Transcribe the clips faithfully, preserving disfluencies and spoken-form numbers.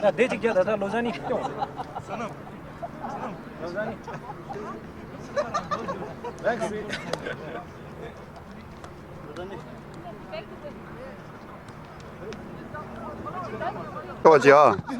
ད་དེ་གཅིག་རྒྱ་ད་ད་ལོ་ཟ་ནི་སྐྱོང་། ལོ་ཟ་ནི། ཏོག་ཅིག་ཨ།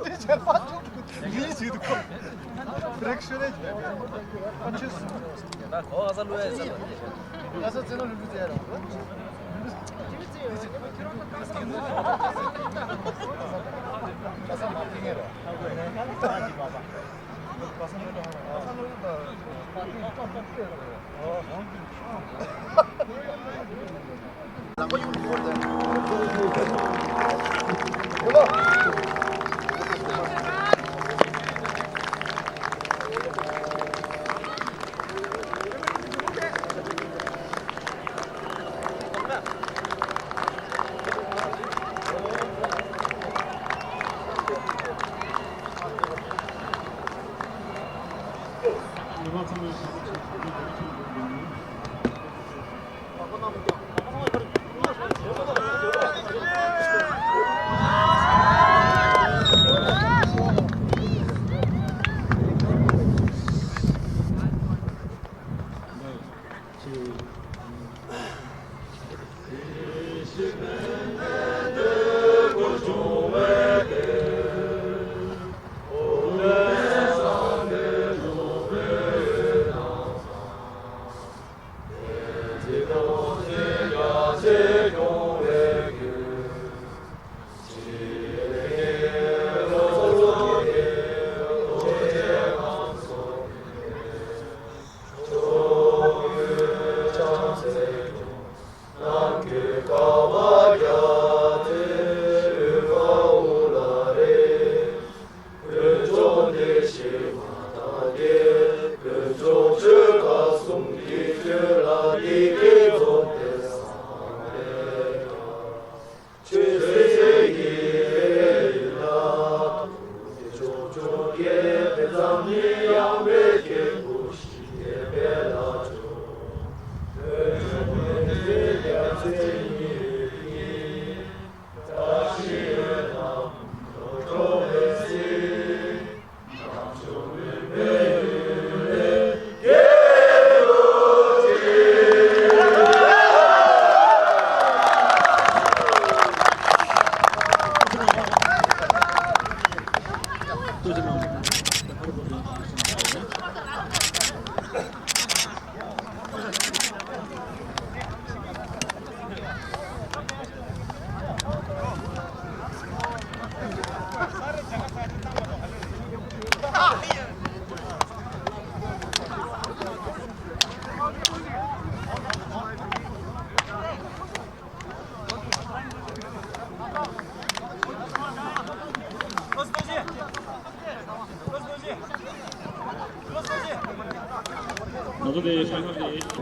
ང་ཚོ་དེ་ཧྲང་ཧྲང་དེ།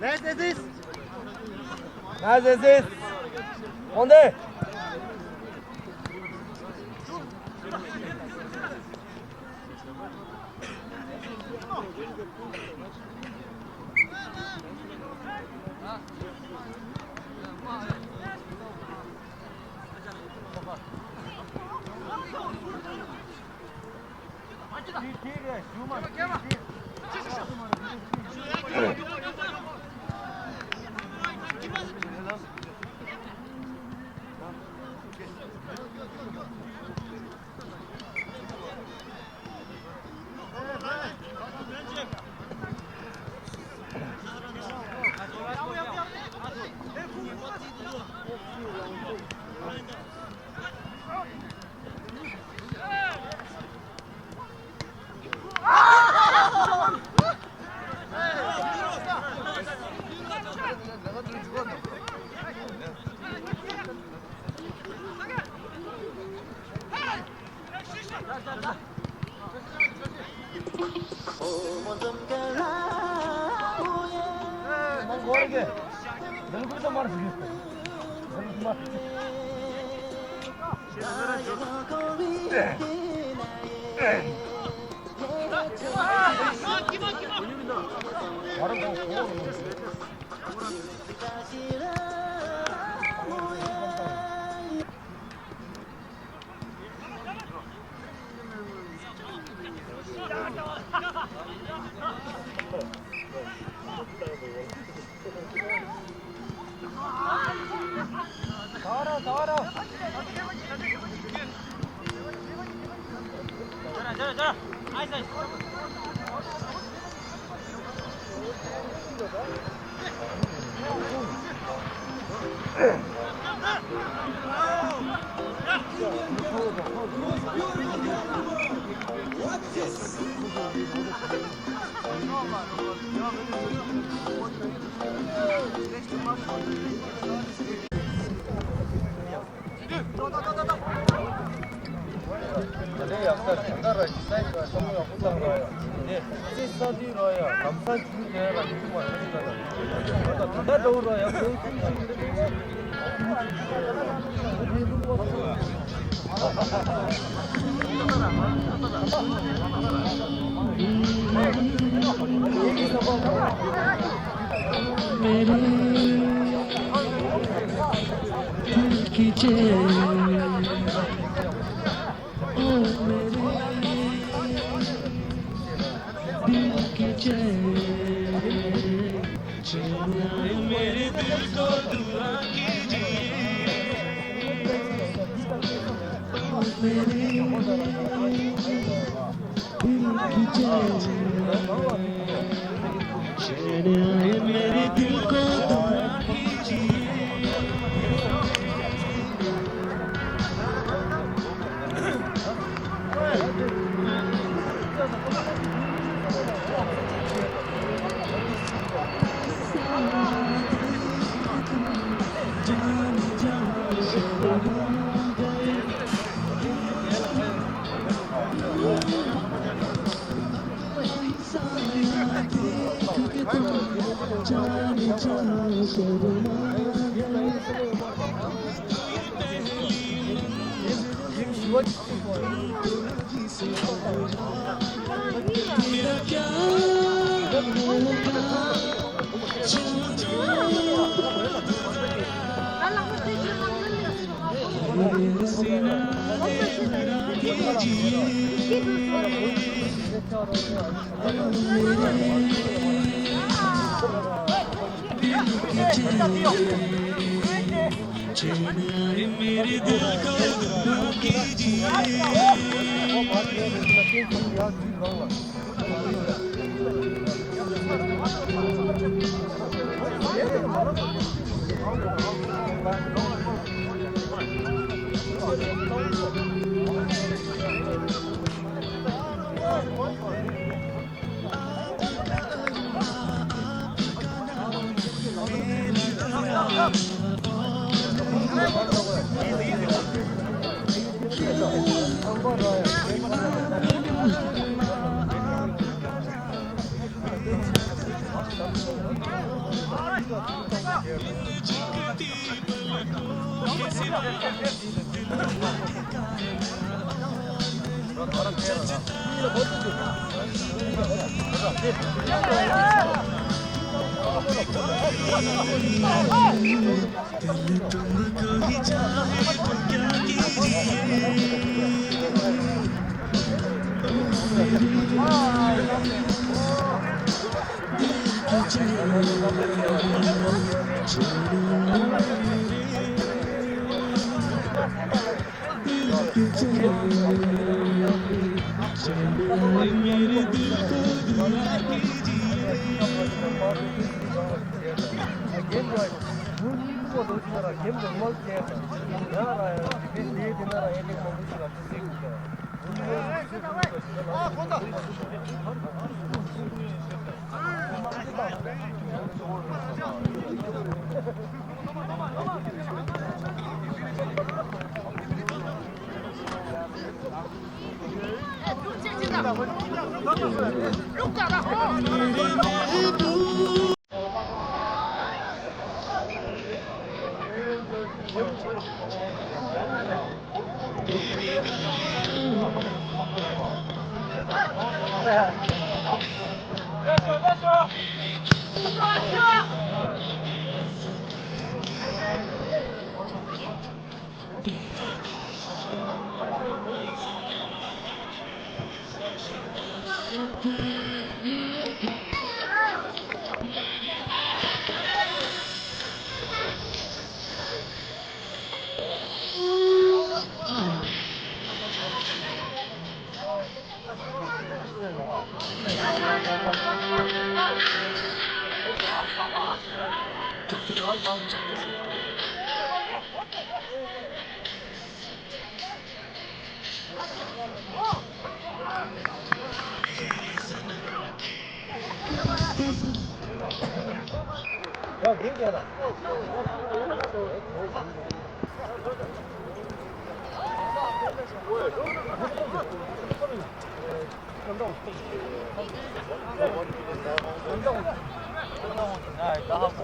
Nice assist. Nice assist. On there.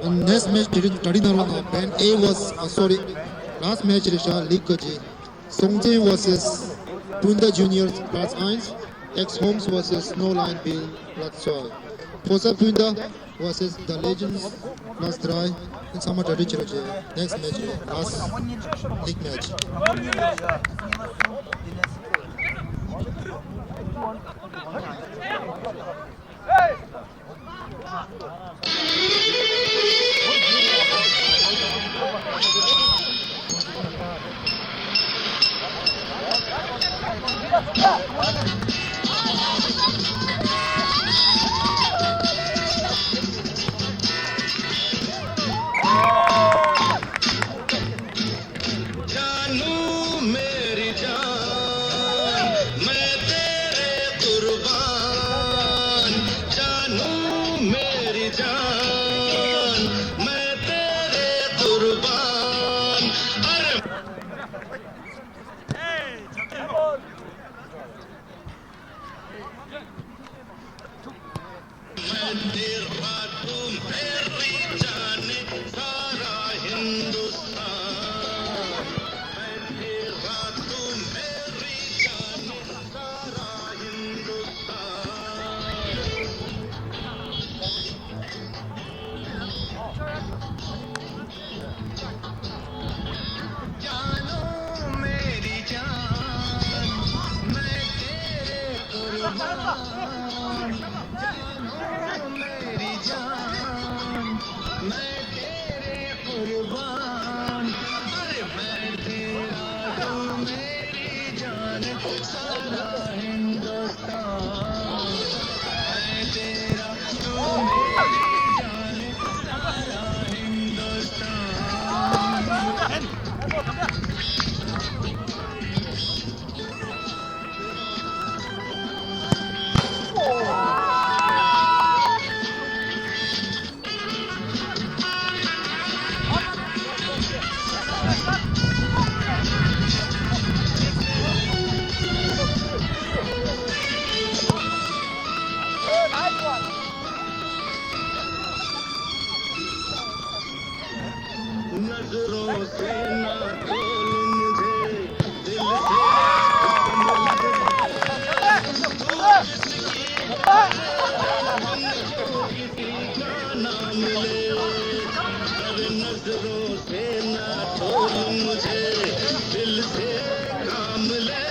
And next match, Tadin Narong, band A was, uh, sorry, last match, Risha, League Kaji. Songchen versus Punda Juniors, Platz eins, X Homes versus Snowline Bill, Platz zwei. Fosa Punda versus The Legends, Platz drei, in Sama Tadichiro. Next match, last league match. मेरी जान, मैं तेरे कुर्बान। अरे मैं तेरा, तू मेरी जान, सारा हिंदुस्तान। मैं तेरा, तू मेरी जान, सारा हिंदुस्तान। नजरों से ना तोल मुझे, दिल से काम ले। तू जिसकी बोले, हम क्यों किसी का नाम ले। अरे नजरों से ना तोल मुझे, दिल से काम ले।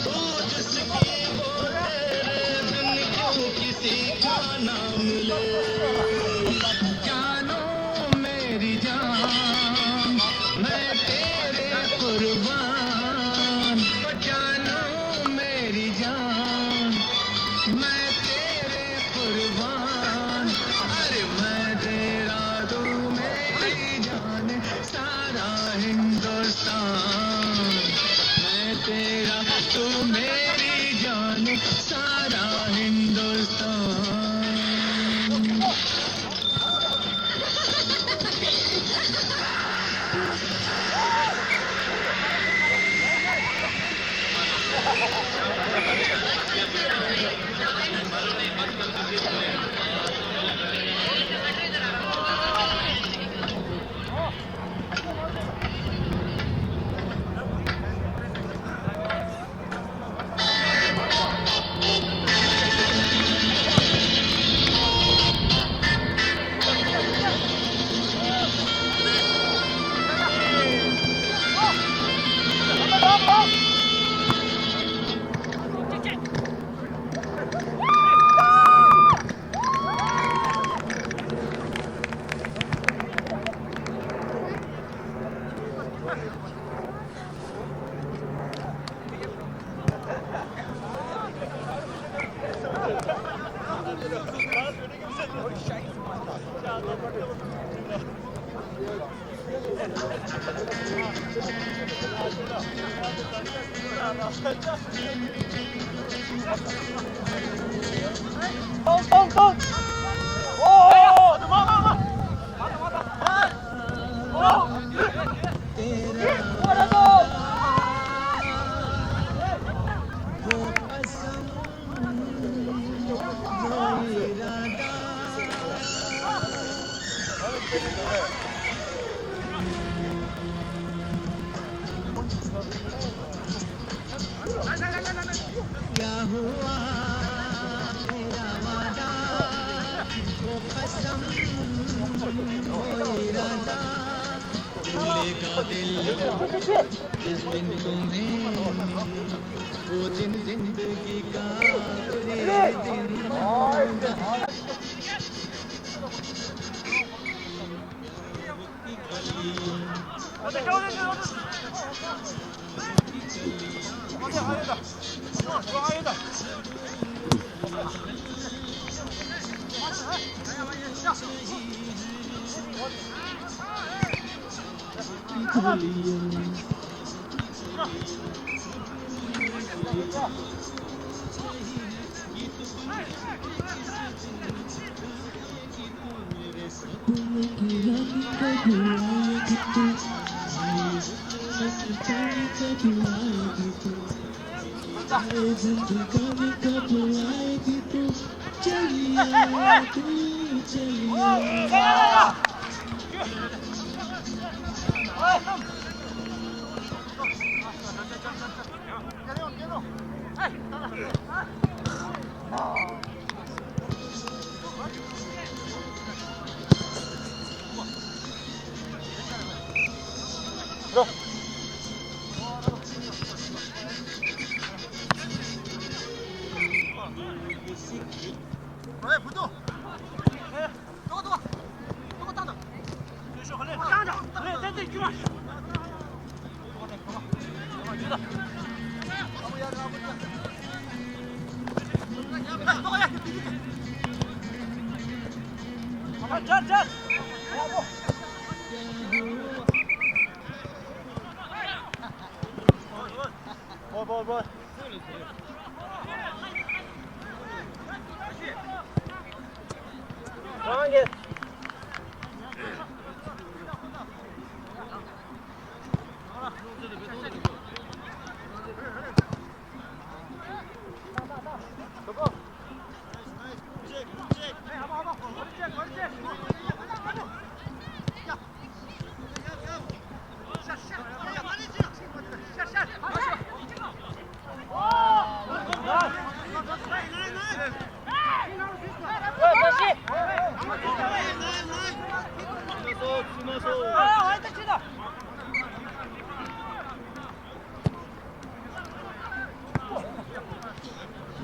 तू जिसकी, वो तेरे बिन क्यों किसी का नाम ले। जानो मेरी जान, मैं तेरे कुर्बान। जानो मेरी जान, मैं तेरे कुर्बान। अरे मैं तेरा, तू मेरी जान, सारा हिंदुस्तान। मैं तेरा, तू मेरी जान, सारा हिंदुस्तान। क्या हुआ मेरा वादा, वो कसम, वो इरादा, टूटेगा दिल जिस दिन तुम्हें, वो दिन जिंदगी का आखिरी दिन होगा। Ball, ball, ball.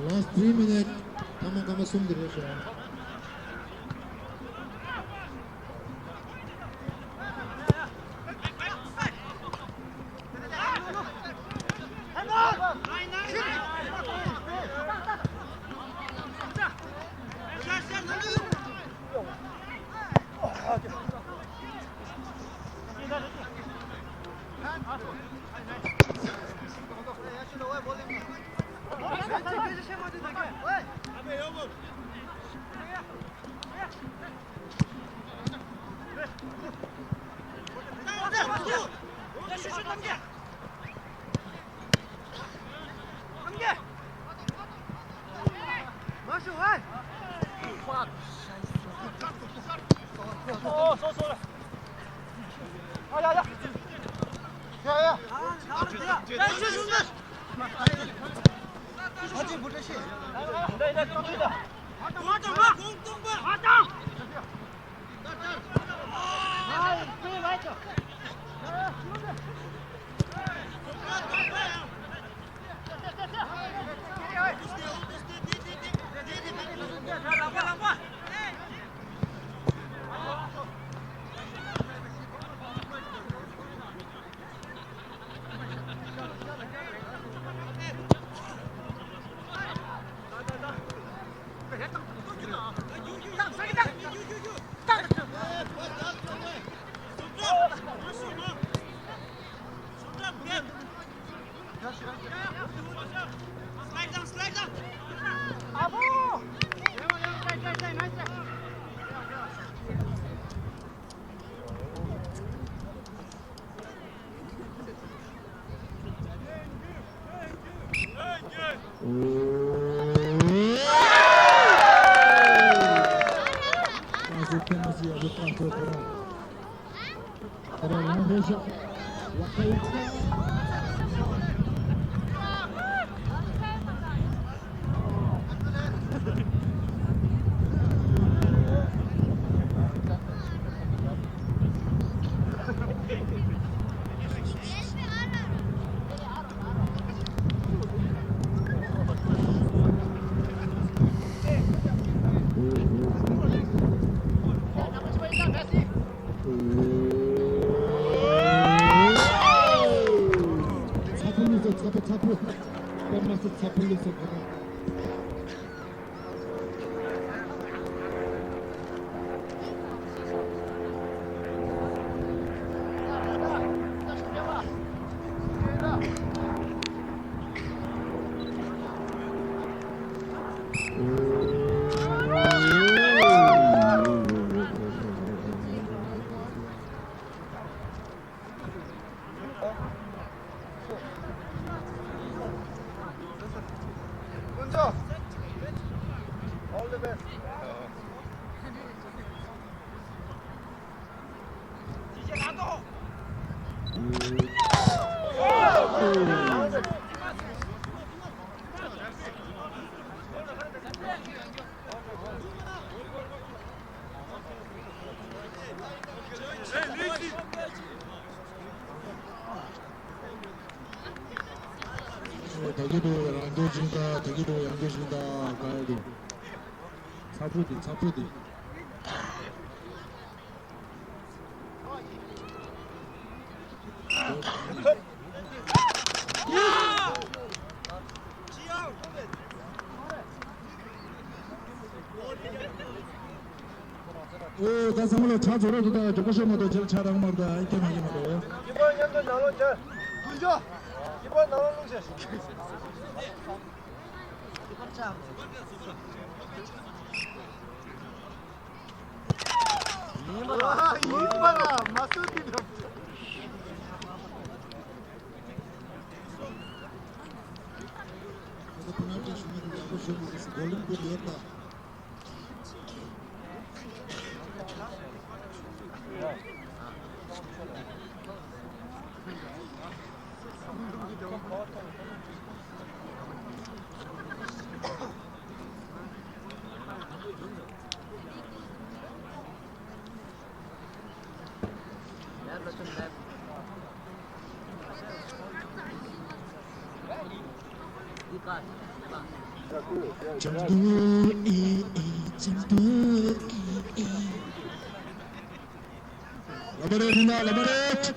Last three minute. ཐ་མ་སྐར་མ་གསུམ་དེ་རེད་ཤག་ད་གི་དུ་རང་སྐྱོང་ཅིང་ད་ད་གི་དུ་རང་སྐྱོང་ཅིང་ད་ག་ཡ་དུ། ཚ་ཕྲུག་དེ་ཚ་ཕྲུག་དེ། ཨོ་ད་ཚང་མ་ལ་ཕྱག་མཛོད་རོགས་འདུག་ད་ཕྱག་རང་མར་ད་ཨེ་ཁྱེད་མ་ཡིན་མ་གཏོགས། ཁྱི་ཕར་མཉམ་དུ་ནང་ལོགས་བྱ། ཁྱི་ཕར་ནང་ལོགས་ལྷུང་བྱ། ཡིན་པ་ལ་ཡིན་པ་ལ་མ་སུ་དི་ལ། ཁོ་ཚོ་པེ་ནལ་ཊི་ཞུ་མཁན་ཡག་པོ་ཞུ་མ་རེད་ཟེར་གོ་ལིང་བུ་ལེབ་ད། ལ་མ་རེད། ལ་མ་རེད།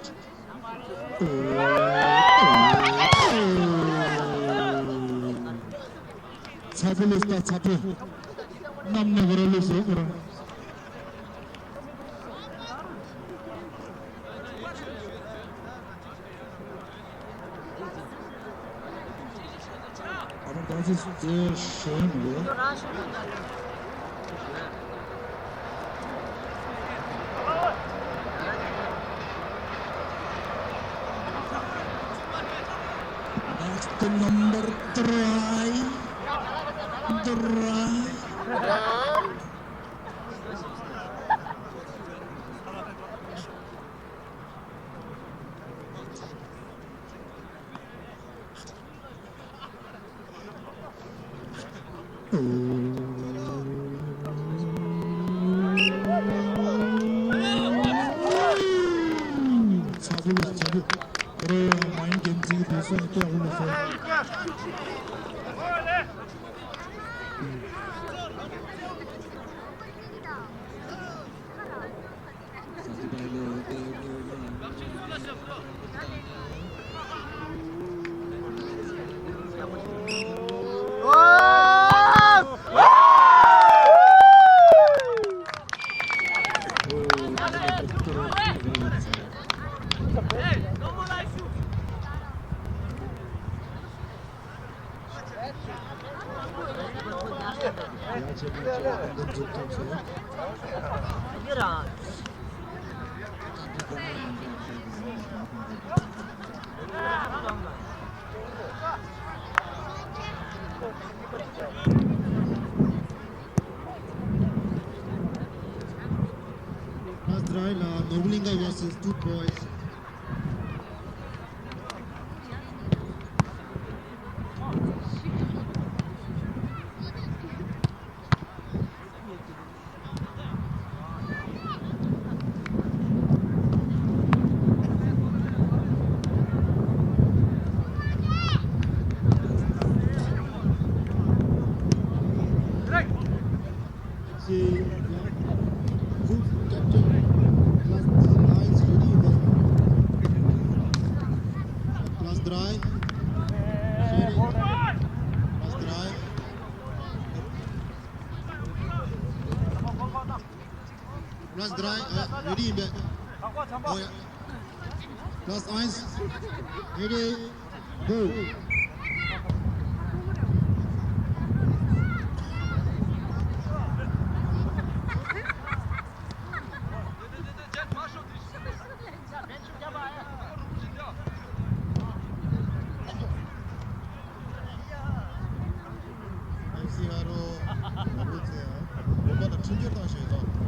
ཚ་པོ་ལེ་སྟ་ཚ་པོ། གནམ་ནས་བོར་ལུགས་སུ་བོར། ཨ་མ་ད་ཚིག་ཚེ་ཤོན་ཡོད། Next number three. Three. ཚ་བོ་ལ་ཚ་བོ། ཁོ་རང་ཡང་མ་ཡིན་རྒན་ཚིག་དེ་སོང་སྟེ་ཨུ་ལ་སོང་། Last try la Nobulinga versus two boys. Plus drei. Plus drei. Plus drei, äh, ready, wer? Oh ja. Plus eins. Ready, go. ཨེམ་སི་ཨར་ཨོ། ཨ་ཁུ་ཚེ། བོད་པ་ལ་འཕྲིན་སྦྱོར་བཏང་ཞེས་དང་།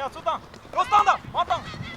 ཚུར་བཏང་། རོ་བཏང་དང་མ་བཏང་།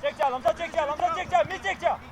ཅེག་བྱ། ལམ་སང་ཅེག་བྱ། ལམ་སང་ཅེག་བྱ། མི་ཅེག་བྱ།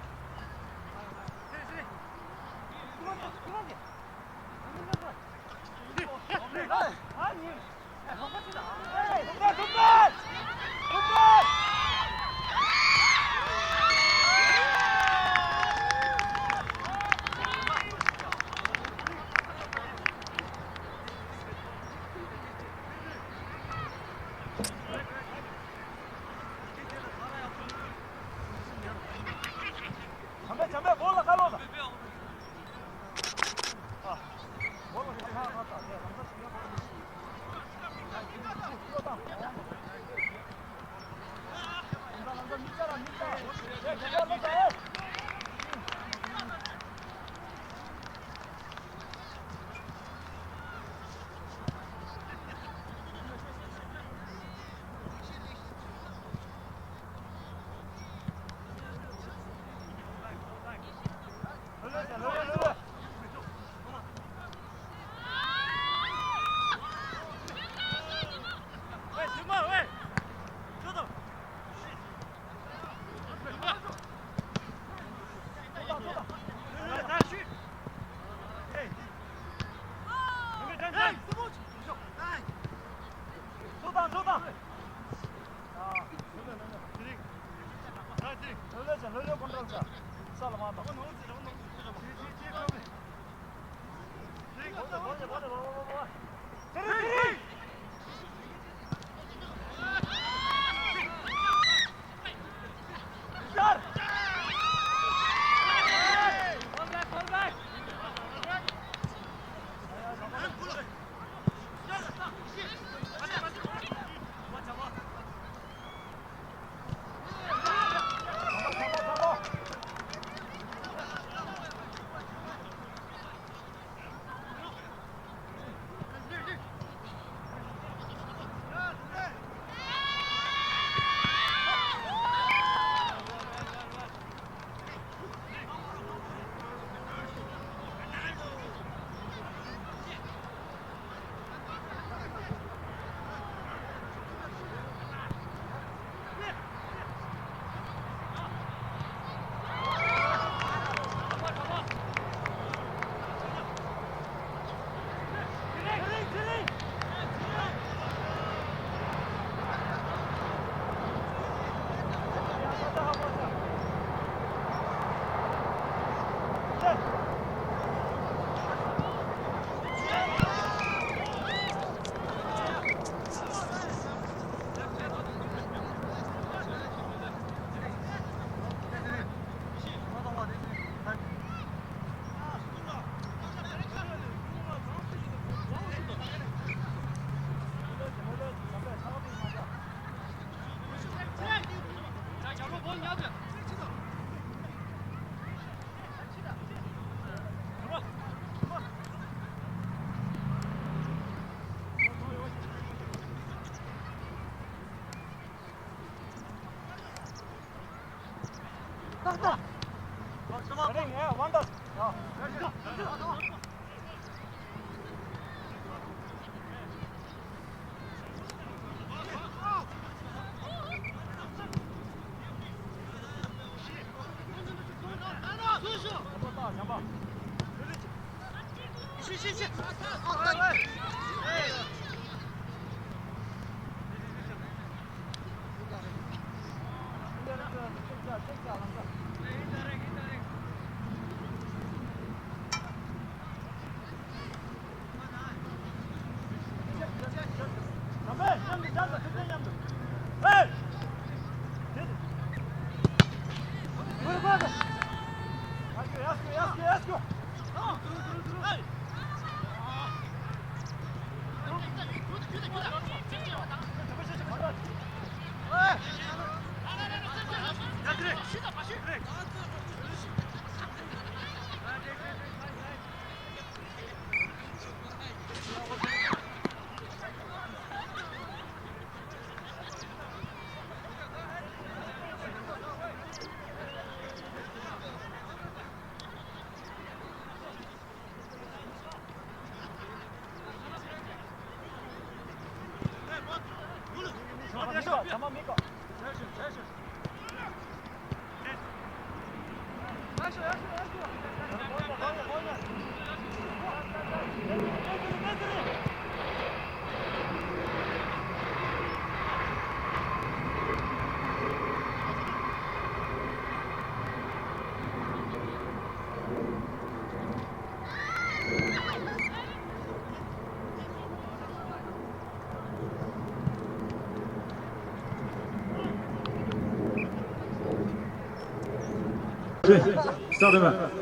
Start him.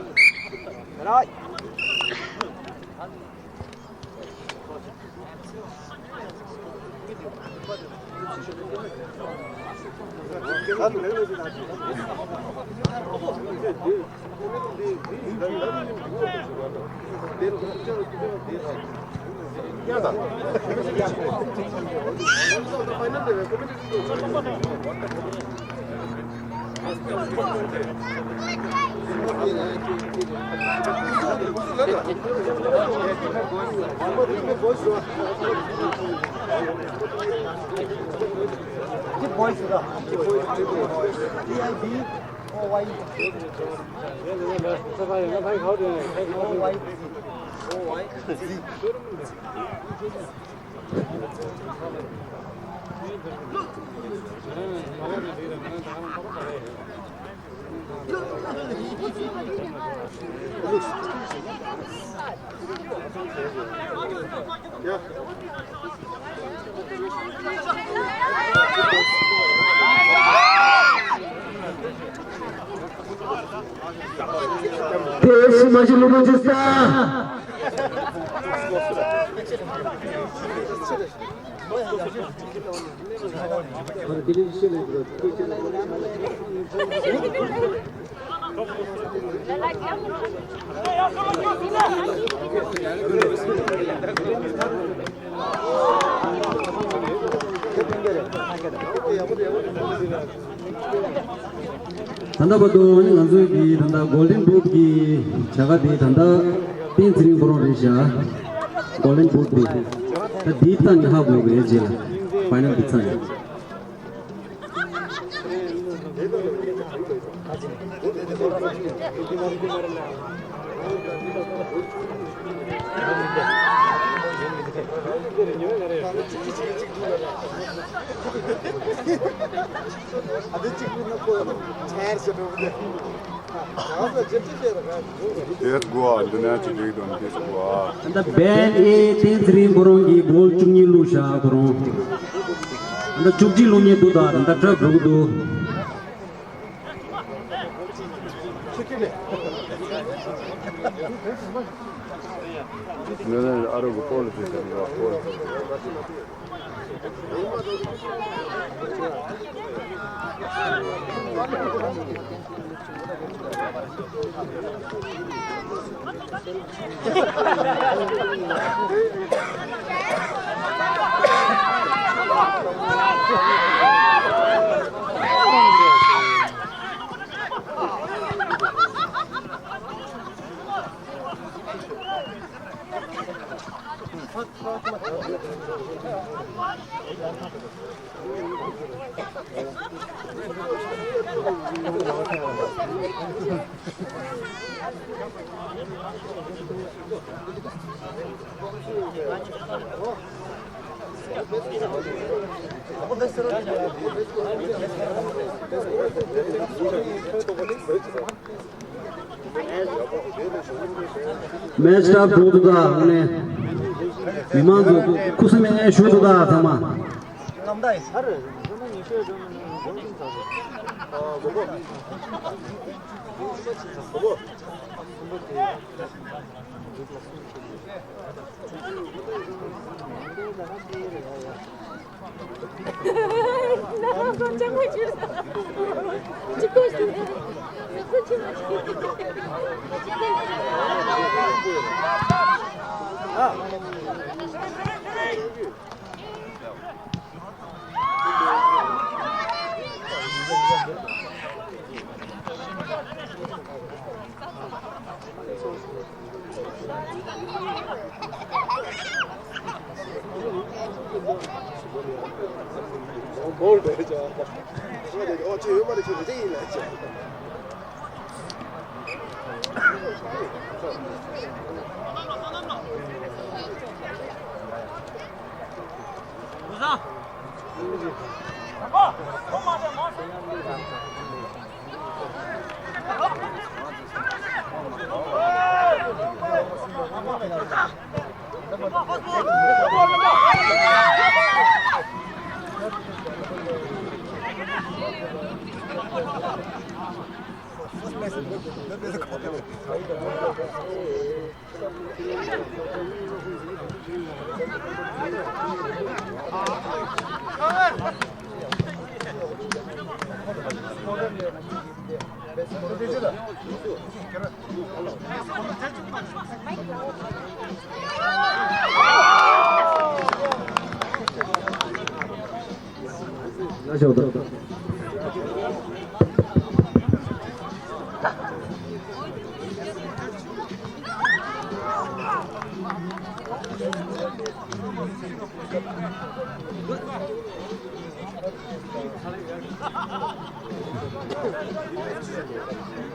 དེ་ཕྱི་མ་ཞིག་ལུག་ལུག་ཅིག་ས། ད་ལྟ་བར་དུ་ང་ཚོའི་གི་ད་ལྟ་Golden Boot གི་བྱ་དགའ་དེ་ད་ལྟ་བསྟན་ཚེ་རིང་ཁོ་རང་རེད་ཤག Golden Boot དེ་ད་དེའི་རྟགས་ནི་ཧ་གོ་དགོས་རེད། རྗེས་ལ་ཕའི་ནལ་གི་ཚར་ཡོང་། དེ་དགོས་འདི་ནས་ཅི་འགྲིག་དང་དེ་དགོས། ད་ལྟ་བན་ཨེ་བསྟན་ཚེ་རིང་ཁོ་རང་གིས་གོལ་བཅུ་གཉིས་བླུགས་ཤག་ཁོ་རང་། ད་ལྟ་བཅུ་གཅིག་བླུགས་མཁན་འདུག་ད་ད་ལྟ་ཊབ་འགྲོ་གི་འདུག་ཨ་རོ་གི་སྤོ་ལོ་དེ་ཟེར་གི་རེད་པ། སྤོ་ལོ་དེ། མེ་སྟབ་འགྲོ་འདུག་ད་ཨ་ནི། མི་མང་ཚོ་ཁུ་སིམ་མེ་ཞུ་འདུག་ད་ཚང་མ།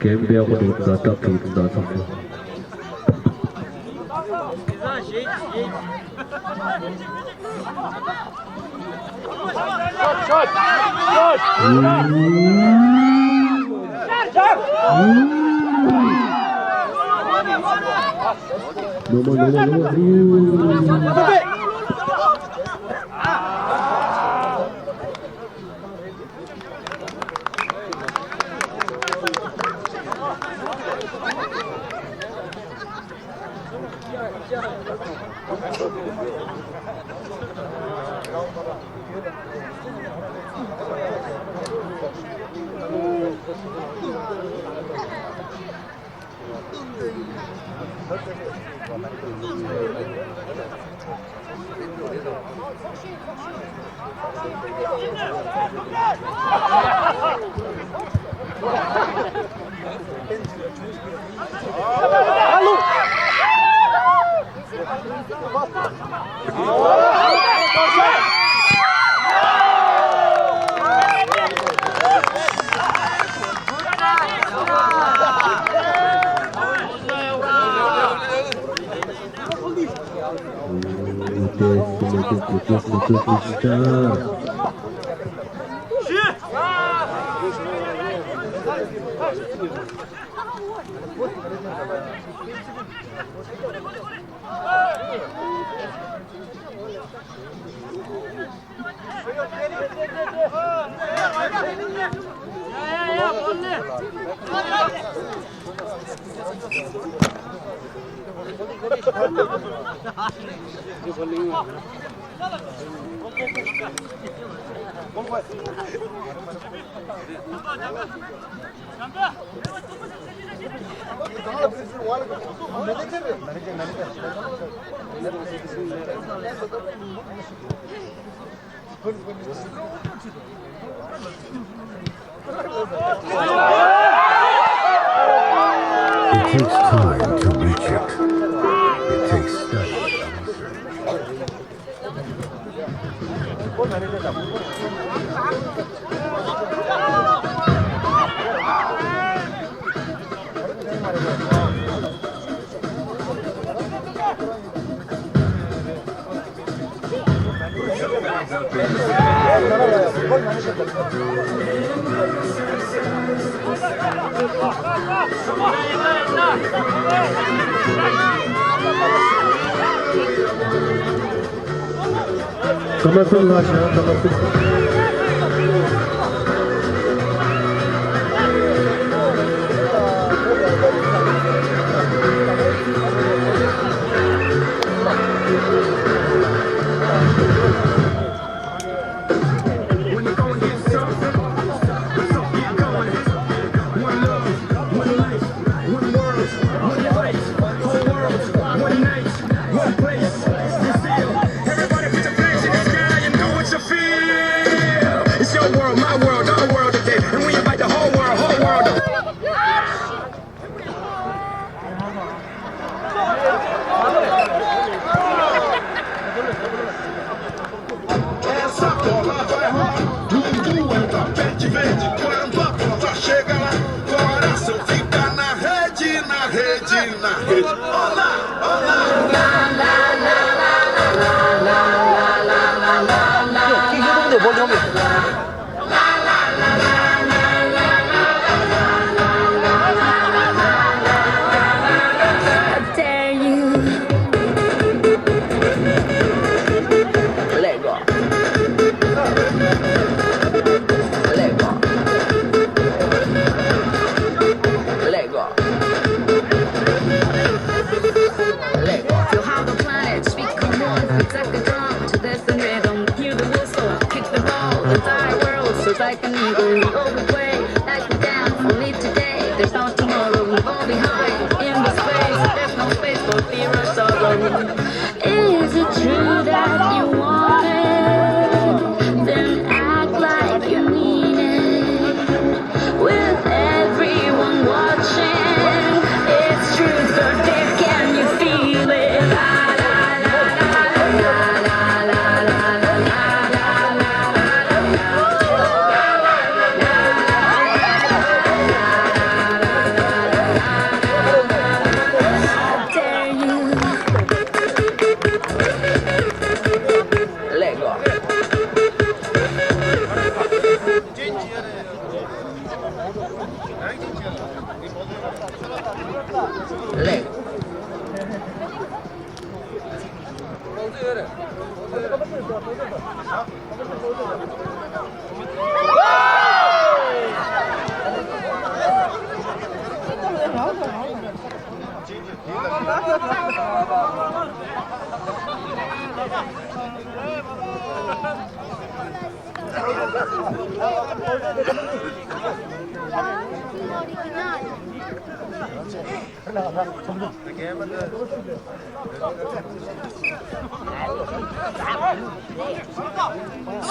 ཀེམ་བེག་དུ་ད་ལྟ་ཕུད་ད་ཚང་། No more, no more, no more. It takes time to reach it. It takes study and research. ཀརྨ་སེང་ལགས་ཞེས་ཀརྨ་སེང་། One place, Brazil. Everybody put your flags in the sky and do what you feel. It's your world, my world, our world today. And we invite the whole world, whole world. Essa bola vai rolar, dum dum, anda pede verde, quando a bola chega lá, coração fica na rede, na rede, na rede. Olá, olá. I dare you. Let go. Let go. Let go. Let go. Feel how the planet speak, come on, it's like a drum to this and rhythm. Hear the whistle, kick the ball, the entire world soars like an eagle. We all we play, like we dance, we live today. There's no tomorrow, we go behind in the space. There's no space for fear or sorrow. Is it true that you want it? Then act like you mean it. With everyone watching, it's true, so dear, can you feel it?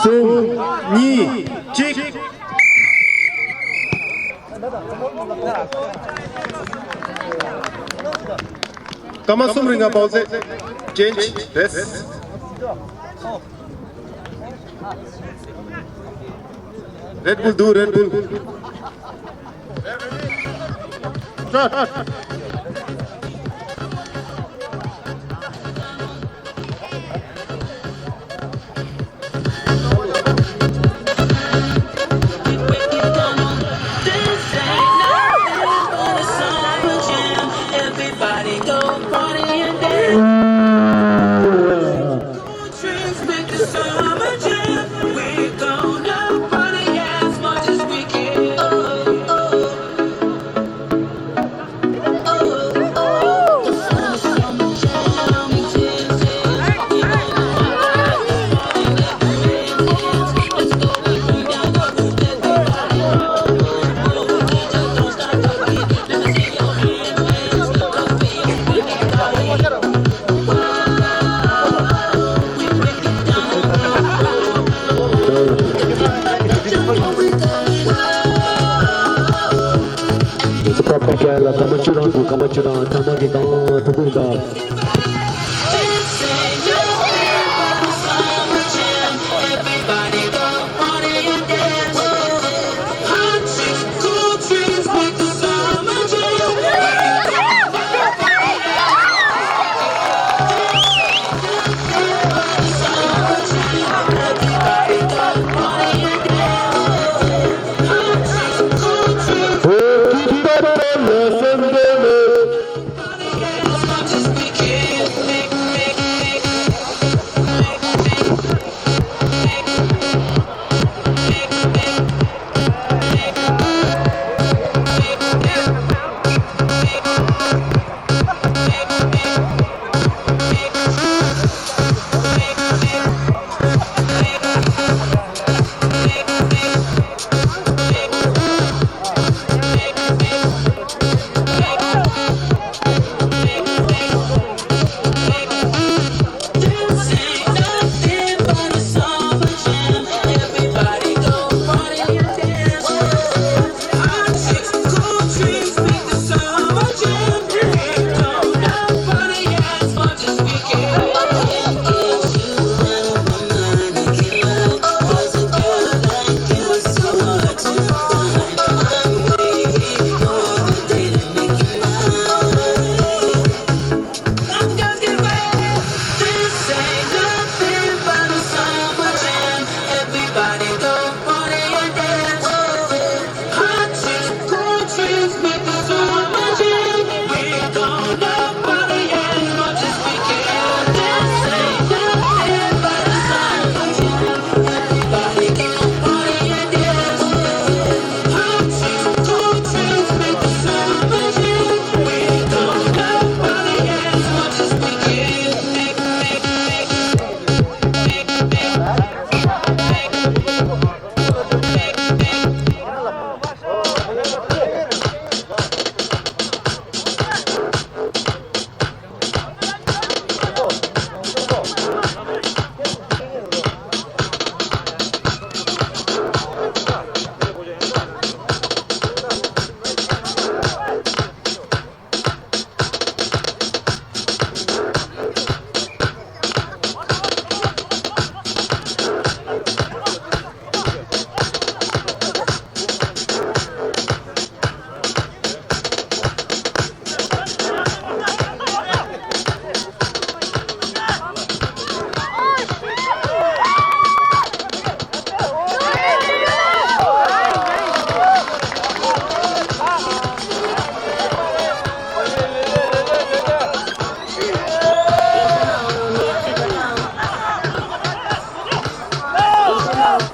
གསུམ། གཉིས། གཅིག་སྐར་མ་གསུམ་རིང་ལ་པའོ་ཙེ་ཅེན་ཇི་རེད། Red Bull འདུག Red Bull། Start.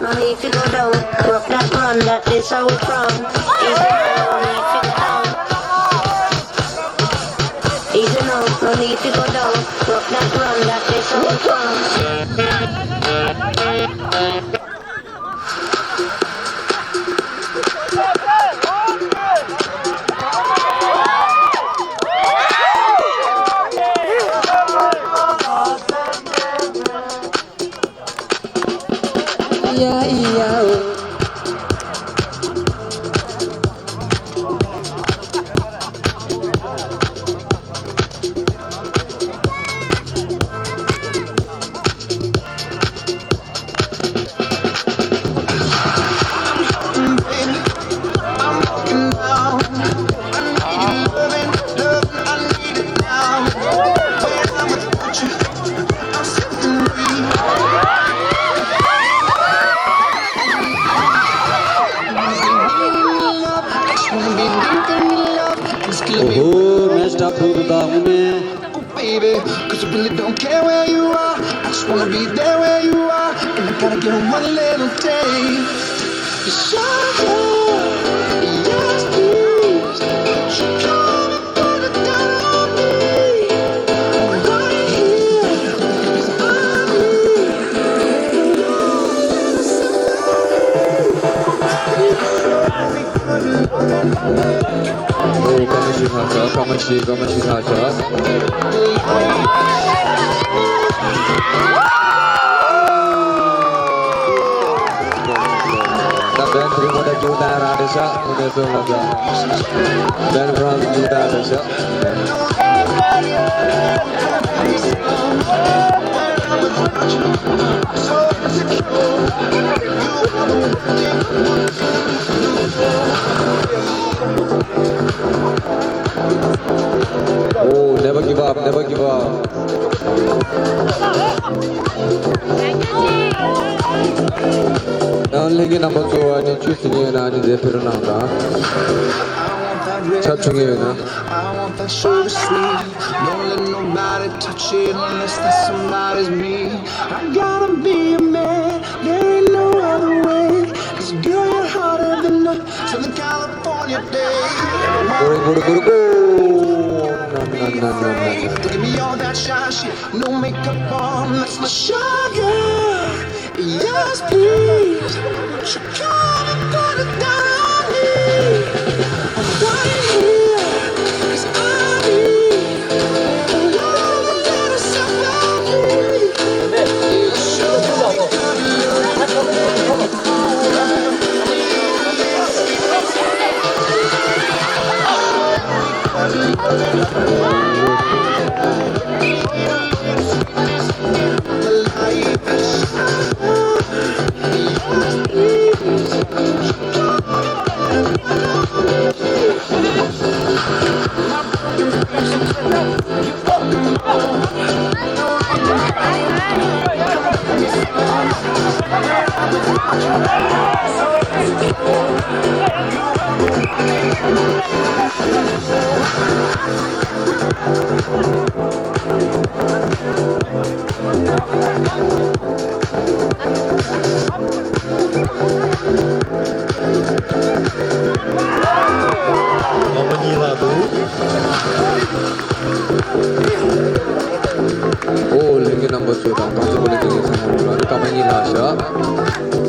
No need to go down, work that run, that is how we from. Easy now, no need to go down. Easy now, no need to go down, work that run, that is how we from. ཨོ་ཧོ། མེ་སྟག་ཁོང་དུ་ད་ངུ་མེ། Baby, 'cause I really don't care where you are. I just wanna be there where you are. And I gotta get one little taste. Sugar, yes, please. Come and put it down on me. Right here, 'cause I need one little something. ཨོ། སྐར་མ་བཞི་ལྷག་ཤག་སྐར་མ་བཞི། སྐར་མ་བཞི་ལྷག་ཤག་ད་བན་དེ་རིང་ཁོ་ད་རྒྱུག་དང་ར་འདྲ་ཤག་ཁོ་ནས་སོང་ལ་ཤག་བན་ཁོ་རང་རྒྱུག་དང་འདྲ་ཤག Oh, never give up, never give up. ནང་ལྷན་རྒྱས་རྣམ་པ་ཚོ་ཨ་ནི་ཆུ་སྲིན་ཡས་ན་ཨ་ནི་རེ་ཕེ་རུ་ནང་དང་། ཆབ་ཆུང་ཡས་ཡོད་ན། Don't let nobody touch it unless that somebody's me. I gotta be a man, there ain't no other way. 'Cause girl, you're hotter than a Southern California day. Go, go, go, go. No, no, no, no, no, no. Give me all that shy shit, no makeup on, that's my sugar. Yes, please. She come and put it down on me. I'm right here, 'cause I need a little something. ཨོ། ལྷན་རྒྱས་རྣམ་པ་ཚོ་དང་གང་ཚོ་བོ་ལེ་ཏོ་ཡིན་ཚང་མ་ལ་སྐར་མ་གཉིས་ལྷག་ཤག་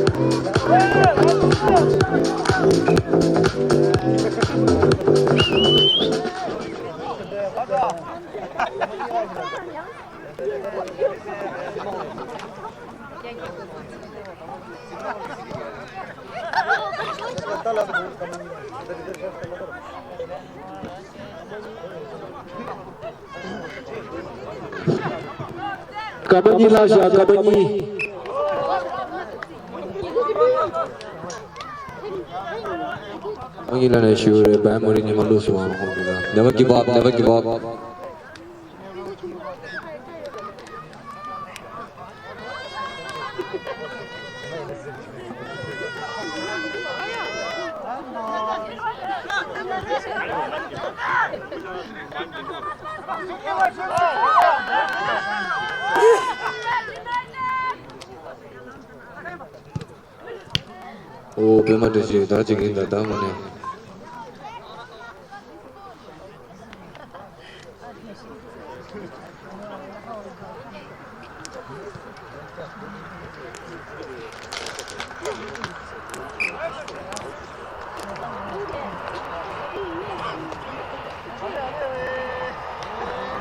སྐར་མ་གཉིས་ལྷག་ཤག་སྐར་མ་གཉིས། སྐར་མ་གཉིས་ལ་ནས་ཞུ་རེད། བན་མོ་རི་ཉི་མ་ལོས་སུ་བང་ཧོང་གི་ལ། Never give up, never give up. ཨོ་པད་མ་བཀྲ་ཤིས་ད་ཅིག་ཡིན་ད་ད་མ་ནས།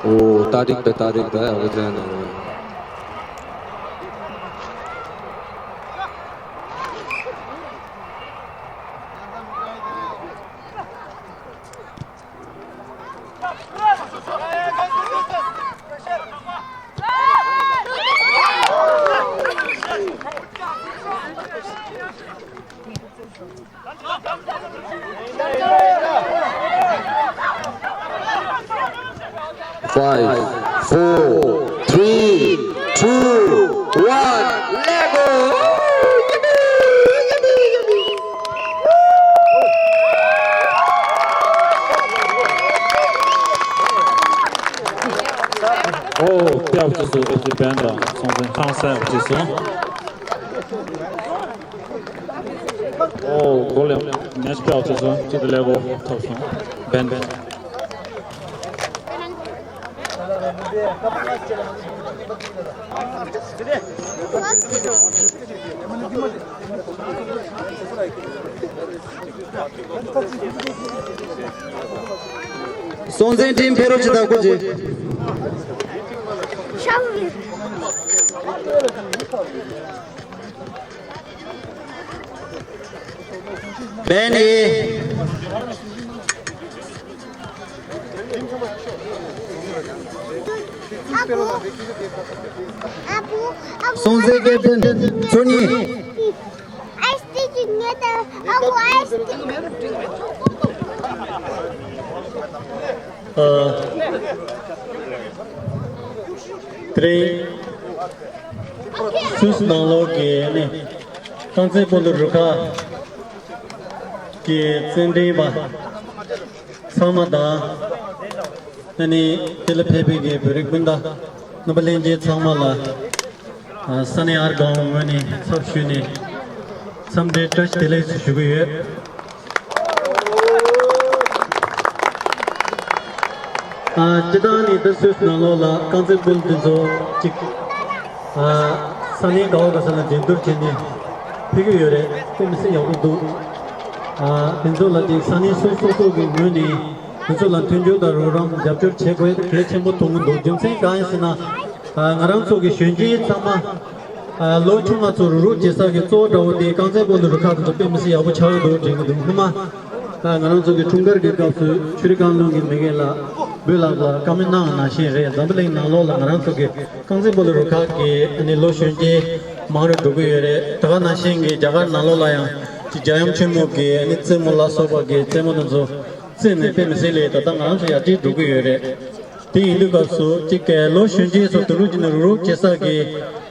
ཨོ་ཏ་རིག་པའི་ཏ་རིག་པའི་ཨ་བ་ཙན་ནོ། Five, four, three, two, one, let go! ཨོ། ལྟེ་བ་བཅུ་གསུམ་ཨེབ་སི་བན་དང་སྲོང་བཙན་ཧང་སང་ཨེབ་བཅུ་གསུམ། ཨོ། གོ་ལེ་མེ་ཆི་ལྟེ་བ་བཅུ་གསུམ་གཅིག་ཏུ་ལེགས་པོ་ཐོབ་སོང་། བན་བན། སྲོང་བཙན་ཊིམ་ཕེབས་རོགས་བྱེད་དང་སྐུ་མཁྱེན། བན་ནི། སྲོང་བཙན་ཀེབ་ཊན་ཚོ་གཉིས། དེ་རིང་སུད་སི་ནང་ལོགས་ཀྱི་ནི་རྐང་རྩེད་སྤོ་ལོ་རུ་ཁག་གི་རྩེད་འགྲན་པ་ཚང་མ་དང་། ཨ་ནི་དེ་ལ་ཕེབས་པའི་གི་བོད་རིགས་སྤུན་ཟླ་རྣམ་པ་ལྷན་རྒྱས་ཚང་མ་ལ་ཨ་ས་གནས་ཨར་སྒོང་ངོས་ནས་ཚབ་ཞུས་ནས་འཚམས་འདྲིའི་བཀྲ་ཤིས་བདེ་ལེགས་སུ་ཞུ་གི་ཡོད། ཨ་སྤྱིར་བཏང་ནི་འདི་སུད་སི་ནང་ལོགས་ལ་རྐང་རྩེད་སྤོ་ལོ་འདི་ཚོ་གཅིག་ཨ་ས་གནས་ག་བ་ག་ས་ལ་འགྲན་བསྡུར་བྱས་ནས་ཕེབས་ཀྱི་ཡོད་རེད། དཔེ་མི་སྲིད་ཡག་པོ་འདུག་ཨ་དེ་ཚོ་ལ་ཅིག་ས་གནས་སོ་སོ་སོ་གི་ངོས་ནས་དེ་ཚོ་ལ་མཐུན་འགྱུར་དང་རོགས་རམ་རྒྱབ་སྐྱོར་བྱེད་དགོས་གལ་ཆེན་པོ་མཐོང་གི་འདུག་རྒྱུ་མཚན་གང་ཡིན་ཟེར་ན། ཨ་ང་རང་ཚོ་གི་གཞོན་སྐྱེས་ཚང་མ་ཨ་ལོ་ཆུང་ང་ཚོ་རུག་རུག་བྱེད་ས་གི་གཙོ་བོ་འདྲ་བོ་དེ་རྐང་རྩེད་སྤོ་ལོ་རུ་ཁག་དེ་ཚོ་དཔེ་མི་སྲིད་ཡག་པོ་ཆགས་ཀྱི་འདུག་དྲན་གྱི་འདུག་སྔོན་མ་ཨ་ང་རང་ཚོ་གི་འཁྲུངས་སྐར་གྱི་སྐབས་སུ་ཆུ་རི་བཀང་ལུང་གི་མི་རྒན་ལགས་བོད་ལགས་ལ་བཀའ་མོལ་གནང་བ་ནང་བཞིན་རེད། འཛམ་བུ་གླིང་ནང་ལོགས་ལ་ང་རང་ཚོ་གི་རྐང་རྩེད་སྤོ་ལོ་རུ་ཁག་གི་ཨ་ནི་ལོ་གཞོན་སྐྱེས་མང་རུ་འགྲོ་གི་ཡོད་རེད། དེ་ག་ནང་བཞིན་གྱི་རྒྱ་གར་ནང་ལོགས་ལ་ཡང་ཅིག་རྒྱལ་ཡུམ་ཆེན་མོ་གི་ཨ་ནི་རྩེད་མོ་ལ་སོགས་པ་གི་རྩེད་མོ་དེ་ཚོ་རྩེད་ནས་དཔེ་མི་སྲིད་ལས་ད་ལྟ་ང་རང་ཚོ་ཡར་རྒྱས་འགྲོ་གི་ཡོད་རེད། དེ་ཡིན་དུས་སྐབས་སུ་གཅིག་གི་ལོ་གཞོན་སྐྱེས་ཚོ་དུ་ལུག་ཅིག་ནས་རུག་རུག་བྱེད་ས་གི་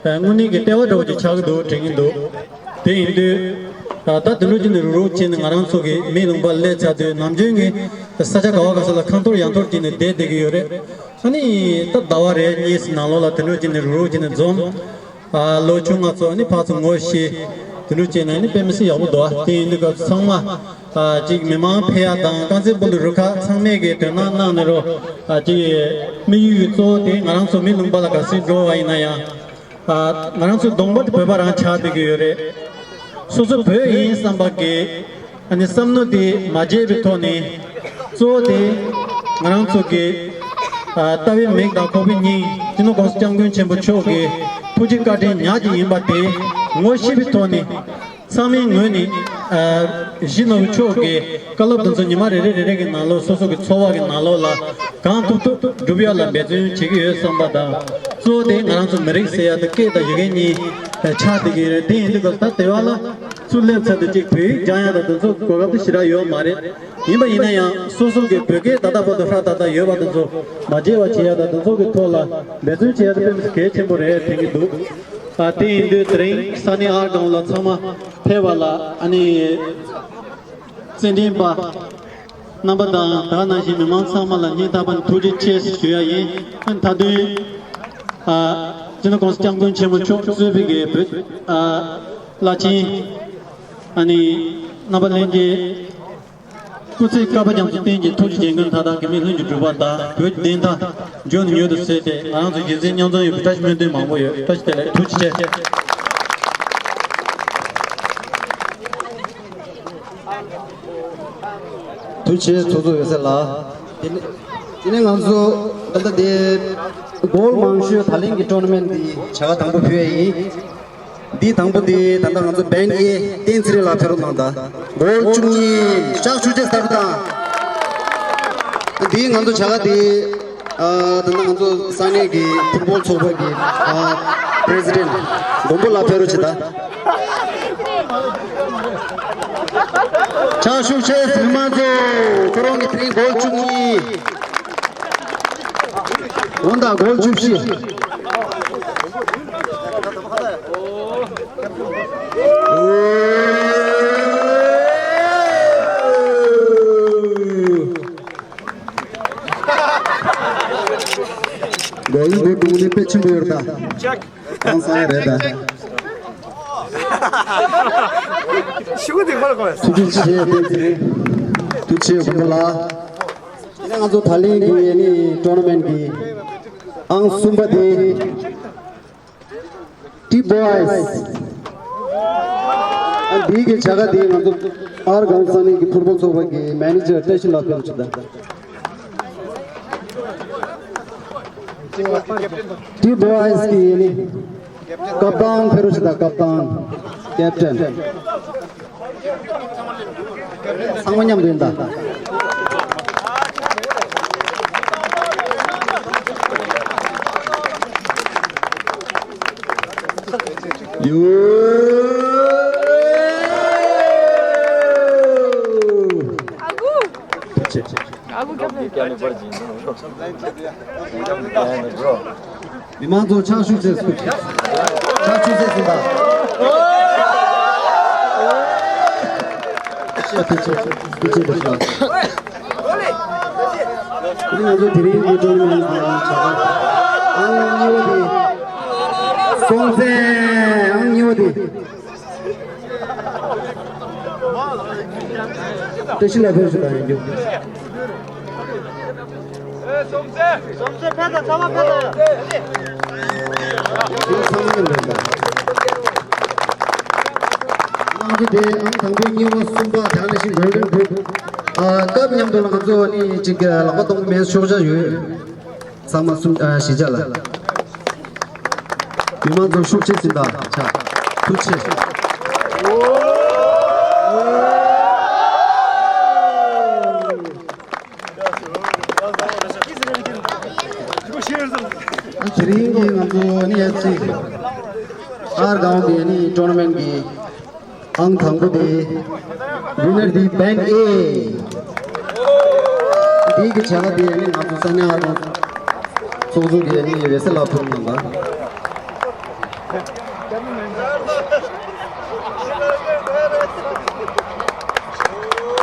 དངོས་གནས་ཀྱི་ལྟེ་བ་འདྲ་བོ་ཅིག་ཆགས་ཀྱི་འདུག་དྲན་གྱི་འདུག་དེ་ཡིན་དུས་ད་དུ་ལུག་ཅིག་ནས་རུག་རུག་བྱས་ནས་ང་རང་ཚོ་གི་མིའི་ལུང་པ་སླེབས་ཚར་དུས་ནམ་རྒྱུན་གྱི་ས་ཆ་ག་བ་ག་ས་ལ་ཁ་འཐོར་ཡ་འཐོར་བྱས་ནས་བསྡད་བསྡད་ཀྱི་ཡོད་རེད། ཨ་ནི་ད་ཟླ་བ་རེ་གཉིས་ནང་ལོགས་ལ་དུ་ལུག་ཅིག་ནས་རུག་རུག་བྱས་ནས་འཛོམས། ཨ་ལོ་ཆུང་ང་ཚོ་ནི་ཕར་ཚུར་ངོ་ཤེས་དེ་འདྲ་བྱས་ན་ནི་དཔེ་མི་སྲིད་ཡག་པོ་འདུག་ཨ་དེ་ཡིན་དུས་སྐབས་ཚང་མ་ཨ་ཅིག་མི་མང་ཕེབས་ཡ་དང་རྐང་རྩེད་སྤོ་ལོ་རུ་ཁག་ཚང་མས་ཀྱི་དོ་སྣང་གནང་ནས་རོ། ཨ་ཅིག་དམིགས་ཡུལ་གཙོ་བོ་དེ་ང་རང་ཚོ་མི་ལུང་པ་ལ་ག་ཚོད་འགྲོ་བ་ཡིན་ན་ཡང་ཨ་ང་རང་ཚོ་གདོང་པ་དེ་བོད་པ་རང་ཆགས་བསྡད་ཀྱི་ཡོད་རེད། སོ་སོ་བོད་ཡིན་བསམ་པ་གི་ཨ་ནི་བསམ་མནོ་དེ་མ་བརྗེད་པའི་ཐོག་ནས་གཙོ་བོ་དེ་ང་རང་ཚོ་གི་ཨ་ལྟ་བའི་མིག་དང་ཁོག་པའི་སྙིང་སྤྱི་ནོར་༸གོང་ས་༸སྐྱབས་མགོན་ཆེན་པོ་མཆོག་གི་ཐུགས་རྗེ་བཀའ་དྲིན་ཉག་གཅིག་ཡིན་པ་དེ་ངོ་ཤེས་པའི་ཐོག་ནས་ཚང་མའི་ངོས་ནས་ཨ་གཞིས་ནོར་བུ་མཆོག་གི་བཀའ་སློབ་དེ་ཚོ་ཉི་མ་རེ་རེ་རེ་རེ་གི་ནང་ལོགས་སོ་སོ་གི་འཚོ་བ་གི་ནང་ལོགས་ལ་གང་ཐུབ་ཐུབ་སྒྲུབ་ཡག་ལ་འབད་བརྩོན་བྱེད་ཀྱི་ཡོད་བསམ་པ་དང་གཙོ་བོ་དེ་ང་རང་ཚོ་མི་རིགས་ཟེར་ཡག་དེ་སྐད་དང་ཡི་གེ་གཉིས་ཆགས་བསྡད་ཀྱི་ཡོད་རེད། དེ་ཡིན་དུས་ད་ལྟ་དེ་བ་ལ། ཚུར་སླེབས་ཚར་དུས་གཅིག་བོད་ཡིག་སྦྱང་ཡག་དང་དེ་ཚོ་གོ་སྐབས་དེ་ཞེ་དྲག་ཡོད་མ་རེད། ཡིན་པ་ཡིན་ན་ཡང་སོ་སོ་གི་བོད་སྐད་ད་ལྟ་བར་དུ་ཧྲ་ཏག་ཏག་ཡོད་པ་དེ་ཚོ་མ་བརྗེད་པ་བྱེད་ཡག་དང་དེ་ཚོ་གི་ཐོག་ལ་འབད་བརྩོན་བྱེད་ཡག་དེ་དཔེ་མི་སྲིད་གལ་ཆེན་པོ་རེད་དྲན་གྱི་འདུག་ཨ་དེ་ཡིན་དུས་དེ་རིང་ས་གནས་ཨར་སྒང་ལ་ཚང་མ་ཕེབས་པ་ལ་ཨ་ནི་རྩེད་འགྲན་པ་རྣམ་པ་དང་དེ་ག་ནང་བཞིན་མི་མང་ཚང་མ་ལ་སྙིང་ཐག་པ་ནས་ཐུགས་རྗེ་ཆེ་ཞུ་ཡག་ཡིན། ཨ་ནི་མཐའ་དོན་ཨ་སྤྱི་ནོར་༸གོང་ས་༸སྐྱབས་མགོན་ཆེན་པོ་མཆོག་གཙོས་པའི་གི་བོད་ཨ་བླ་ཆེན། ཨ་ནི་རྣམ་པ་ལྷན་རྒྱས། སྐུ་ཚེ་བསྐལ་པ་རྒྱ་མཚོ་བརྟན་ཅིང་ཐུགས་རྗེ་ཆེ། མགོན་མཐའ་དག་གེགས་མེད་ལྷུན་གྱིས་གྲུབ་པ་དང་། བོད་ཀྱི་བདེན་མཐའ་འབྱུང་ནས་མྱུར་དུ་གསལ་ཏེ། ང་རང་ཚོ་གཞིས་བྱེས་མཉམ་འཛོམས་ཡོང་བའི་བཀྲ་ཤིས་སྨོན་འདུན་མང་པོ་ཡོད། བཀྲ་ཤིས་བདེ་ལེགས། ཐུགས་རྗེ་ཆེ། ཐུགས་རྗེ་ཆེ། ཚོགས་གཙོ་འོད་ཟེར་ལགས། དེ་ནས་དེ་ནས་ང་ཚོ་ད་ལྟ་དེ་གོལ་མང་ཤོས་ད་ལན་གྱི་ཊོར་ན་མེན་ཊི་འདི་བྱ་དགའ་དང་པོ་ཕུལ་ཡ་ཡིན། འདི་དང་པོ་འདི་ད་ལྟ་ང་ཚོ་བེང་ཨེ་བསྟན་ཚེ་རིང་ལགས་ཕེབས་རོགས་གནང་དང་། གོལ་བཅུ་གཉིས། ཕྱག་ཤུགས་ཆེ་ཟེར་དང་། འདི་ང་ཚོ་བྱ་དགའ་འདི་ཨ་ད་ལྟ་ང་ཚོ་ས་གནས་ཀྱི་ཕུཊ་བོལ་ཚོགས་པ་གི་ཨ་པི་རེ་སི་ཌེན་ཊི་མགོན་པོ་ལགས་ཕེབས་རོགས་བྱེད་དང་། ཕྱག་ཤུགས་ཆེ་ཟེར། མི་མང་ཚོ། ཁོ་རང་གི་དེ་རིང་གོལ་བཅུ་གཉིས། འོན་ཏང་གོལ་བཅུ་བཞི། གོལ་འདི་འདུག་ནི་དཔེ་ཆེན་པོ་ཡོད་ད། གང་ས་རེད་ད། ཤུགས་དེ་ཁོ་ལ་གོ། ཐུགས་རྗེ་ཆེ། བསྟན་འཛིན། ཐུགས་རྗེ་ཆེ་མགོན་པོ་ལགས། ང་ཚོ་ད་ལན་གྱི་ཨ་ནི་ཊོར་ན་མེན་ཊི་གི་ཨང་གསུམ་པ་དེ་ཏི་བྷོ་ཨེ་སི། ཨ་འདི་གི་བྱ་དགའ་དེ་ང་ཚོ་ཨར་སྒང་ས་གནས་ཀྱི་ཕུཊ་བོལ་ཚོགས་པ་གི་མེ་ནེ་ཇར་བཀྲ་ཤིས་ལགས་ཕེབས་རོགས་བྱེད་དང་། ཏི་བྷོ་ཨེ་སི་གི་ཨ་ནི་ཀབ་ཏན་ཕེབས་རོགས་བྱེད་དང་། ཀབ་ཏན། ཀེབ་ཊེན། ཚང་མ་མཉམ་དུ་ཡིན་ད། ཡོ། ཨ་ཁུ། ཨ་ཁུ་ཀེབ་ཊེན། མི་མང་ཚོ་ཕྱག་ཤུགས་ཆེ་ཟེར། ཕྱག་ཤུགས་ཆེ་ཟེར་ད། ཐུགས་རྗེ་ཆེ། ཐུགས་རྗེ་ཆེ། ང་ཚོ་དེ་རིང་གི་ཊོར་ན་མེན་ཊི་ནང་བྱ་དགའ་ཨང་གཉིས་པ་དེ། སྲོང་བཙན། ཨང་གཉིས་པ་དེ། བཀྲ་ཤིས་ལགས་ཕེབས་ཤིག་དང་ཡིན་རྒྱུ། ཨེ་སོང་ཚེ། སོང་ཚེ་ཕེབས་དང་། ཚང་མ་ཕེབས་དང་། ཚང་མ་ཡིན་པས་ད། ང་ཚོ་དེ་ཨང་དང་པོ་གཉིས་པ་གསུམ་པ་དེ་ནང་བཞིན་གོལ་ཌེན་གུ་རུབ། ཨ་སྐབས་མཉམ་དུ་ང་ཚོ་ནི་ཅིག་ལག་པ་སྟོང་མེད་ཤོག་བྱ་ཡོད། ཚང་མ་གསུམ་ཨ་བཞི་ཆ་ལ། མི་མང་ཚོ་ཤུགས་ཆེ་ཟིན་ད་ཆ། ཐུགས་ཆེ། དེ་རིང་གི་ང་ཚོ་ནི་ཡ་ཚིག་ཨར་སྒང་གི་ནི་ཊོར་ན་མེན་ཊི་གི་ཨང་དང་པོ་དེ། ཝི་ནར་དེ་བེང་ཨེ། དེ་གི་བྱ་དགའ་དེ་ནི་ང་ཚོ་ས་གནས་ཨར་སྒང་ཚོགས་གཙོ་གི་ནི་འོད་ཟེར་ལགས་ཕུལ་གནང་ད།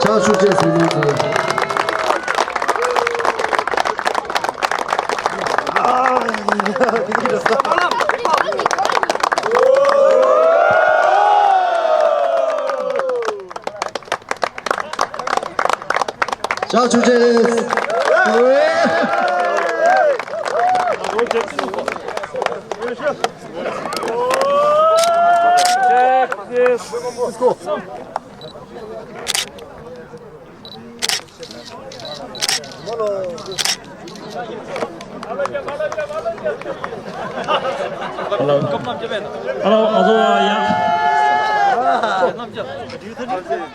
ཕྱག་ཤུགས་ཆེ་ཟིན་གནང་ཚུལ། ཕྱག་ཤུགས་ཆེ། Let's go. Hello. Hello, ང་ཚོ་ཡང་།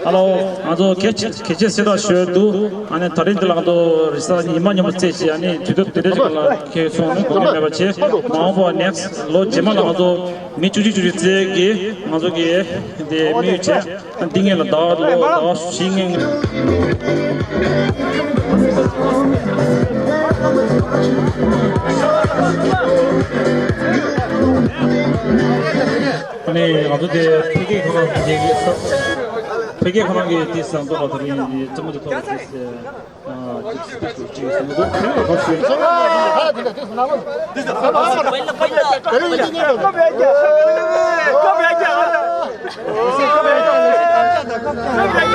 Hello, ང་ཚོ་གལ་ཆེ་གལ་ཆེ་གསལ་བསྒྲགས་ཞུ་འདུག་ཨ་ནི་དེ་རིང་འདི་ལ་ང་ཚོ་རེས་གཟའ་ཉི་མ་མཉམ་པོ་བརྩིས་བྱས། ཨ་ནི་དུས་ཚོད་དེ་འདྲ་ཞིག་ལ་ཁེལ་སོང་ན་དགོས་མཁོ་མེད་པ་བྱས། མ་འོངས་པ་ནེགསི་ལོ་རྗེས་མ་ལ་ང་ཚོ་མི་བཅུ་གཅིག་བཅུ་གཅིག་བརྩིས་ཀྱིས་ང་ཚོ་གི་འདི་དམིགས་ཡུལ་བྱས། འདི་ངེད་ལ་ཟླ་བ་ལོ་ཟླ་བ་བཞི་ངེད། ཨ་ནི་ང་ཚོ་དེ་འཕེལ་རྒྱས་ཁོ་རང་གི་འཕེལ་རྒྱས་ཁོ་རང་གི་དེ་བཟང་ཚོགས་ལ་དེ་རིང་འདི་རྩེད་མོ་དེ་ཐོག་ལ་དེ།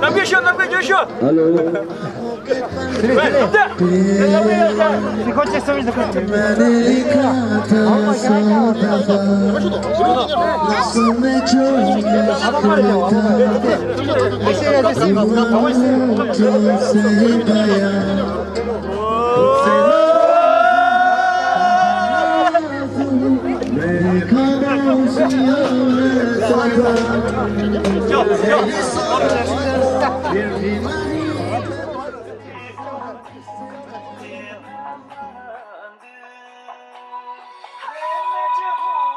ནམ་རྒྱུན་ཤོད། ནམ་རྒྱུན་ཤོད། ཨ་ལོ།